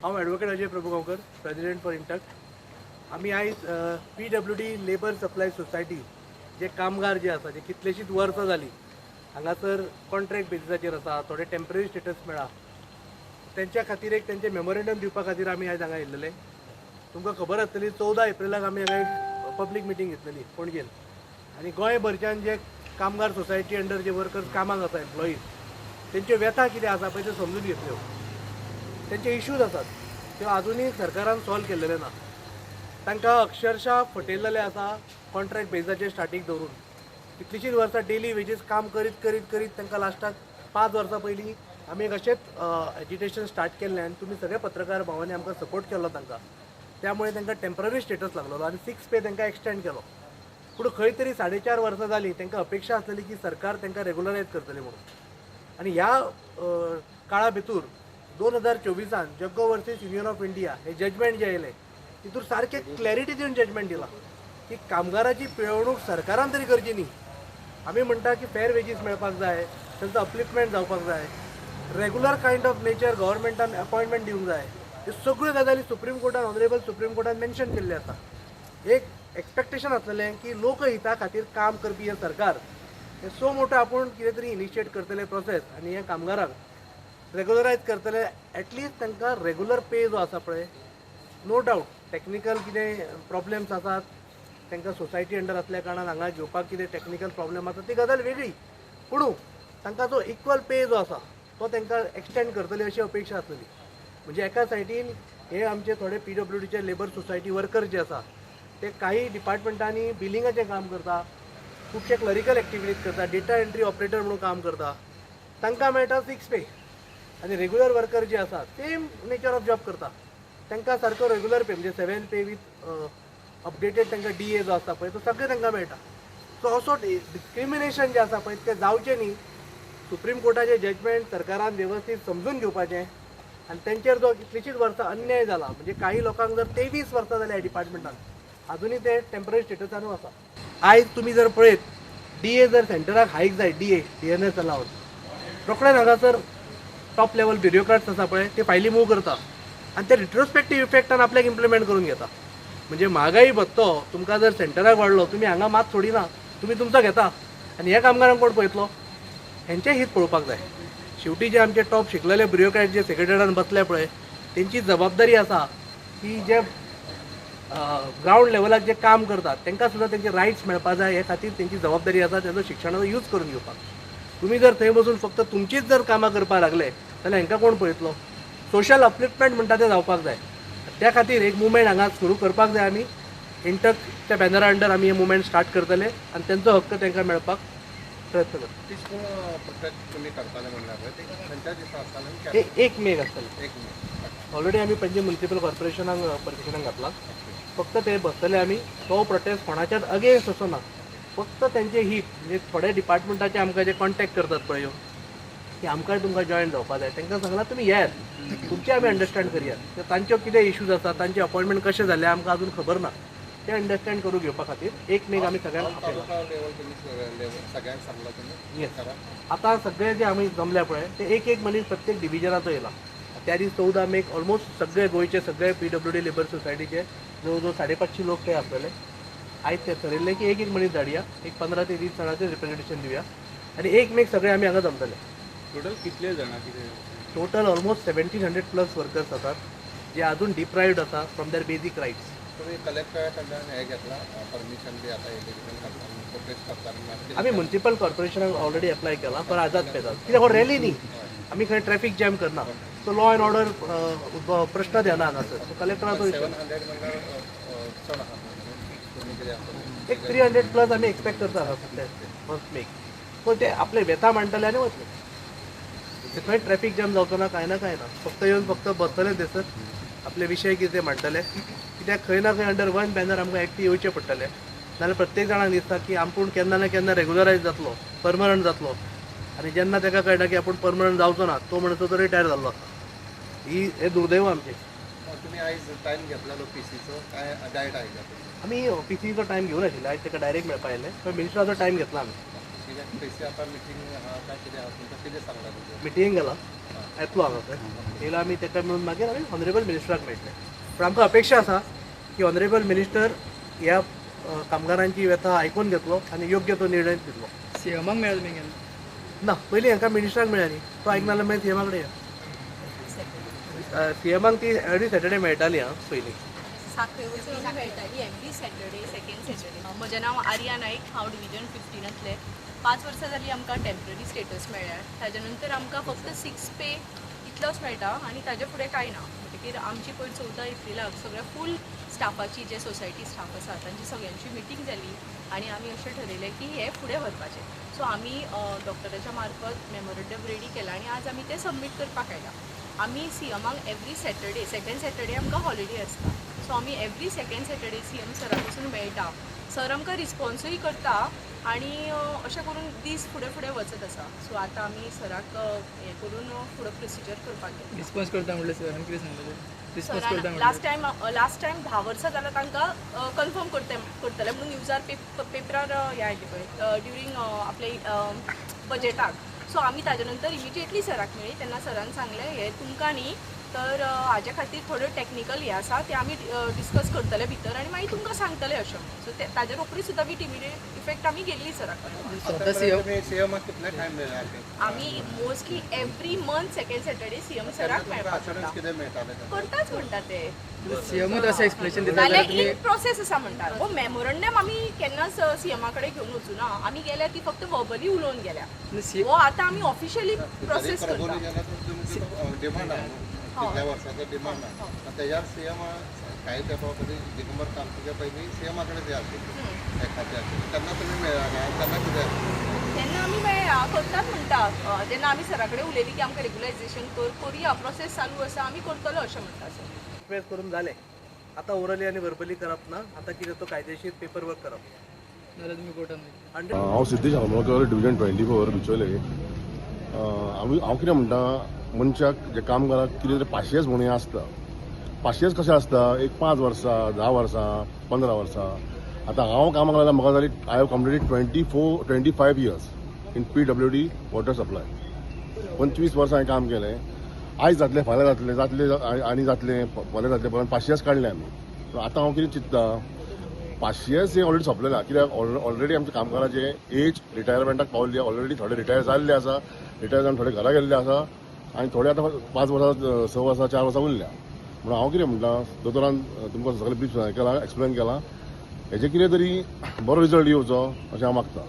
हांव advocate Ajay Prabhugaonkar, president for INTUC. आमी आयज PWD labour supply society जे कामगार जे आसा, जे कितलेशींच वर्सां जालीं हांगासर कॉन्ट्रॅक्ट बेजिसाचेर आसा, थोडे टेम्पररी स्टेटस मेळ्ळा, तेंच्या खातीर एक तेंचें मेमोरेंडम दिवपा खातीर आमी आयज हांगा येयल्ले. तुमकां खबर आसतली 14 एप्रिलाक आमी हांगा एक पब्लीक मिटींग घेतलेली पणजेन, आनी गोंयभरच्यान जे कामगार सोसायटी अंडर जे वर्कर्स कामाक आसा, एम्प्लॉईज, तेंच्यो व्यथा कितें आसा पळय त्यो समजून घेतल्यो. तेंचे इश्यूज आसात त्यो आजुनूय सरकारान सॉल्व केल्लेले ना. तांकां अक्षरशः फटयल्लेले आसा कॉन्ट्रॅक्ट बेजाचेर स्टार्टींग दवरून. कितलींशींच वर्सां डेली वेजीस काम करीत करीत करीत तांकां लास्टाक 5 वर्सां पयलीं आमी एक अशेंच एजिटेशन स्टार्ट केल्लें आनी तुमी सगळे पत्रकार भावांनी आमकां सपोर्ट केल्लो तांकां. त्यामुळे तांकां टेम्पररी स्टेटस लागलेलो आनी 6 पे तांकां एक्सटेंड केलो. पूण खंय तरी 4.5 वर्सां जालीं तांकां अपेक्षा आसलेली की सरकार तांकां रेगुलरायज करतलें म्हणून. आनी ह्या काळा भितर 2024 Jaggo versus union of India hey judgement जें आयलें तितूर सारकें क्लॅरिटी दिवन जजमेंट दिलां की कामगाराची पिळवणूक सरकारान तरी करची न्ही. आमी म्हणटा की फेर वेजीस मेळपाक जाय, तांचो अपलिफ्टमेंट जावपाक जाय, रेगुलर कायंड ऑफ नेचर गव्हर्मेंटान अपॉयंटमेंट दिवंक जाय. ह्यो सगळ्यो गजाली सुप्रीम कोर्टान, ऑनरेबल सुप्रीम कोर्टान मेन्शन केल्लें आसा. एक एक्सपेक्टेशन आसलेलें की लोकहिता खातीर काम करपी हें सरकार हें सो मोठो आपूण कितें तरी इनिशिएट करतलें प्रोसेस आनी हे कामगारांक रेगुलरायज करतले, एटलिस्ट तांकां रेगुलर पे जो आसा पळय, नो डावट टॅक्निकल कितें प्रॉब्लेम्स आसात तांकां सोसायटी अंडर आसल्या कारणान हांगा घेवपाक कितें टॅक्निकल प्रॉब्लेम आसा ती गजाल वेगळी, पूण तांकां जो इक्वल पे जो आसा तो तांकां एक्सटेंड करतले अशी अपेक्षा आसलेली. म्हणजे एका सायडीन हे आमचे थोडे PWDचे लेबर सोसायटी वर्कर जे आसा ते काही डिपार्टमेंटांनी बिलिंगाचें काम करता, खुबशे क्लरिकल एक्टिविटीज करता, डेटा एंट्री ऑपरेटर म्हणून काम करता, तांकां मेळटा 6 पे. आनी रेगुलर वर्कर जे आसा सेम नेचर ऑफ जॉब करता तांकां सारको रेगुलर पे म्हणजे 7 पे विथ अपडेटेड तांकां DA जो आसता पळय तो सगळें तांकां मेळटा. सो असो डिस्क्रिमिनेशन जें आसा पळय तें जावचें न्ही. सुप्रीम कोर्टाचें जजमेंट सरकारान वेवस्थीत समजून घेवपाचें आनी तेंचेर जो कितलींशींच वर्सां अन्याय जाला, म्हणजे काही लोकांक जर 23 वर्सां जाल्या ह्या डिपार्टमेंटान आजुनूय ते टेम्पररी स्टेटसानूच आसा. आयज तुमी जर पळयत DA जर सेंटराक हायक जाय, DA DNS allowance, रोखडेच हांगासर टॉप लेवल ब्युरोक्रेट्स आसा पळय ते फायली मूव करता आनी ते रिट्रोस्पेक्टीव इफेक्टान आपल्याक इम्प्लिमेंट करून घेता. म्हणजे म्हागाई भत्तो तुमकां जर सेंटराक वाडलो तुमी हांगा मात सोडिना, तुमी तुमचो घेता आनी ह्या कामगारांक कोण पळयतलो? हेंचें हीत पळोवपाक जाय. शेवटी जे आमचे टॉप शिकलेले ब्युरोक्रेट जे सेक्रेटरीन बसले पळय तेंची जबाबदारी आसा की जे ग्रावंड लेवलाक जे काम करतात तांकां सुद्दां तेंचे रायट्स मेळपाक जाय, हे खातीर तेंची जबाबदारी आसा तेंचो शिक्षणाचो यूज करून घेवपाक. तुमी जर थंय बसून फक्त तुमचीच जर कामां करपाक लागले जाल्यार हांकां कोण पळयतलो? सोशल अपलिफ्टमेंट म्हणटा तें जावपाक जाय. त्या खातीर एक मुवमेंट हांगा सुरू करपाक जाय. आमी इंटकच्या बॅनरा अंडर आमी हे मुवमेंट स्टार्ट करतले आनी तेंचो हक्क तांकां मेळपाक प्रयत्न करतले. पिसफूल प्रोटेस्ट तुमी करताले म्हणल्यार पळय ते खंयच्या दिसा आसताले? 1 मेक आसतलें. 1 मे ऑलरेडी आमी पणजे म्युनिसिपल कॉर्पोरेशनाक परमिशनाक घातलां. फक्त ते बसतले आमी, तो प्रोटेस्ट कोणाच्याच अगेन्स्ट असो ना, फक्त तेंचे हीत म्हणजे थोडे डिपार्टमेंटाचे आमकां जे कॉन्टेक्ट करतात पळय की आमकांय तुमकां जॉयन जावपा जाय, तांकां सांगलां तुमी येयात, तुमचें आमी अंडरस्टँड करयात. तांच्यो कितें इश्यूज आसा, तांचे अपॉयंटमेंट कशें जालें आमकां अजून खबर ना, ते अंडरस्टँड करून घेवपा खातीर 1 मेक आमी सगळ्यांक आपयलां. येस, आतां सगळे जे आमी जमल्या पळय ते 1-1 मनीस प्रत्येक डिविजनाचो येयला. त्या दीस 14 मेक ऑलमोस्ट सगळे गोंयचे सगळे PWD labour सोसायटीचे जवळ जवळ 550 लोक ते आसलेले. आयज ते थरयल्ले की 1-1 मनीस धाडया, एक 15 ते 20 जाणांचें रिप्रेझेंटेशन दिवया आनी 1 मेक सगळे आमी हांगा जमतले. टोटल कितले जाणां कितें? टोटल ऑलमोस्ट 1700 प्लस वर्कर्स आसात जे अजून डिप्रायव्ड आसा फ्रॉम there basic rights. तुमी कलेक्टरा कडल्यान हें घेतलां परमिशन बी आतां प्रोटेस्ट करता? आमी म्युनिसिपल कॉर्पोरेशनाक ऑलरेडी एप्लाय केलां फॉर आझाद पेजाद. कित्याक हो रॅली न्ही, आमी खंय ट्रॅफीक जॅम करना, सो लॉ एंड ऑर्डर प्रश्नच येना हांगासर. सो कलेक्टराचो 700 म्हणल्यार चड आसा, एक 300 प्लस आमी एक्सपेक्ट करता हांगासर फर्स्ट मेक. सो ते आपले व्यथा मांडटले आनी वतले, थंय ट्रॅफीक जॅम जावचो ना, कांय ना कांय ना, फक्त येवन फक्त बसतले थंयसर आपले विशय कितें मांडटले. कित्याक खंय ना खंय अंडर वन बॅनर आमकां एकटी येवचें पडटलें, नाजाल्यार प्रत्येक जाणांक दिसता की आपूण केन्ना ना केन्ना रेगुलरायज जातलो, परमनंट जातलो, आनी जेन्ना ताका कळटा की आपूण परमनंट जावचो ना तो म्हणसर तो रिटायर जाल्लो आसा. ही हें दुर्दैव आमचें. तुमी आयज टायम घेतलेलो PCचो काय डायरेक्ट आयला? आमी PCचो टायम घेवन आशिल्ले, आयज ताका डायरेक्ट मेळपा आयले, पण मिनिस्टराचो टायम घेतला आमी. कित्याक PC आतां मिटींग आहा काय कितें आहा, तुमकां कितें सांगलां? मिटींग गेला, येतलो हांगासर येयलो, आमी ताका मेळून मागीर आमी ऑनरेबल मिनिस्टराक मेळटले. पूण आमकां अपेक्षा आसा की ऑनरेबल मिनिस्टर ह्या कामगारांची व्यथा आयकून घेतलो आनी योग्य तो निर्णय दितलो. सीएमाक मेळ्ळा तुमी केन्ना? ना, पयलीं हांकां मिनिस्टराक मेळ्ळा न्ही, तो आयकना जाल्यार मागीर सीएमा कडेन या. सीएमाक ती एवरी सॅटर्डे मेळटाली आं पयलीं. साखळे वचून मेळटाली एवरी सॅटर्डे, सेकंड सॅटर्डे. म्हजें नांव आर्या नायक, हांव डिविजन 15तलें. 5 वर्सां जालीं आमकां टेम्पररी स्टेटस मेळ्ळ्या. ताजे नंतर आमकां फक्त सिक्स पे इतलोच मेळटा आनी ताजे फुडें कांय ना. म्हणटकीर आमची पयर 14 एप्रिलाक सगळ्या फूल स्टाफाची, जे सोसायटी स्टाफ आसा तांची सगळ्यांची मिटींग जाली आनी आमी अशें ठरयलें की हें फुडें व्हरपाचें. सो आमी डॉक्टराच्या मार्फत मेमोरंडम रेडी केलां आनी आज आमी तें सबमीट करपाक आयला. आमी सीएमाक एवरी सॅटर्डे, सेकंड सॅटर्डे आमकां हॉलिडे आसता, सो आमी एवरी सेकंड सॅटर्डे सीएम सरा पासून मेळटा. सर आमकां रिस्पॉन्सूय करता आनी अशें करून दीस फुडें फुडें वचत आसा. सो आतां आमी सराक हें करून फुडें प्रोसिजर करपाक गेला. रिस्पॉन्स करता म्हटलें सरान, कितें सांगलें? रिस्पॉन्स करता सरान म्हटलें. लास्ट टायम 10 वर्सां जाल्यार तांकां कन्फर्म करते करतले म्हणून न्यूजार पेपरार हें आयलें पळय ड्युरींग आपले बजेटाक. सो आमी ताजे नंतर इमिजिएटली सराक मेळ्ळी तेन्ना सरान सांगलें, हें तुमकां न्ही तर हाजे खातीर थोड्यो टॅक्निकल हें आसा, ते आमी डिस्कस करतले भितर आनी मागीर तुमकां सांगतले अशें म्हणून. सो ते ताजे रोखडी सुद्दां विथ इमिडिएट इफेक्ट आमी गेल्ली सरा कडेन. स्वता सीएम तुमी सीएमाक कितले टायम मेळ्ळा? आमी mostly every month second Saturday CM सराक मेळपाक अशुरन्स जाता. कितें मेळटालें? करताच म्हणटा ते. सीएमूच अशें एक्सप्लेनेशन दिता नाल्यार जाल्यार तुमी इन प्रोसेस आसा म्हणटात. हो मेमोरंडम आमी केन्नाच सीएमा कडेन घेवन वचूना. आमी गेल्या ती फक्त वर्बली उलोवन गेल्या. हो आतां आमी ऑफिशियली प्रोसेस प्रबोली करता. जाल्यार तुमचो डिमांड आहा न्हू, कितल्या वर्साचो डिमांड आहा. तेज्यार सीएम कांय तेंपा पयलीं दिगंबर कामतीच्या पयलीं सीएमा कडेन ते आशिल्ले, एखाद्या आशिल्ले तेन्ना तुमी मेळ्ळा ना? तेन्ना कितें? तेन्ना आमी मेळ्ळा, करतात म्हणटा. तेन्ना आमी सरा कडेन उलयली की आमकां रेगुलायझेशन कर, करुया, प्रोसेस चालू आसा, आमी करतलो अशें म्हणटा सर. रिक्वेस्ट करून जालें. आतां ओरली आनी वर्बली करप ना, आतां कितें तो कायदेशीर पेपर वर्क करप. जाल्यार तुमी कोर्टान वयतले? हंड्रेड. हांव सिद्धेश हरमलकर, डिविजन 24, बिचोले. हांव हांव कितें म्हणटा, मनशाक जे कामगाराक कितें तरी पाशियेंस म्हणून हें आसता. पाशियेंस कशें आसता, एक 5 वर्सां, 10 वर्सां, 15 वर्सां. आतां हांव कामाक लागला, म्हाका जाली, I have completed 24, 25 years in PWD water supply. 25 वर्सां हांवें काम केलें. आयज जातलें, फाल्यां जातलें, जातलें आनी जातलें, फाल्यां जातलें, पण पाशियेंस काडलें आमी. सो आतां हांव कितें चिंत्ता, पाशियेंस हें ऑलरेडी सोंपलें ना, कित्याक ऑलरेडी आमच्या कामगाराचे एज रिटायरमेंटाक पावल्ली. ऑलरेडी थोडे रिटायर जाल्ले आसा, रिटायर जावन थोडे घरा गेल्ले आसा आनी थोडे आतां 5 वर्सां, 6 वर्सां, 4 वर्सां उरल्या. म्हणून हांव कितें म्हणटा, दोतोरान तुमकां सगळें ब्रीफ केलां, एक्सप्लेन केलां, हेजें कितें तरी बरो रिजल्ट येवचो अशें हांव मागता.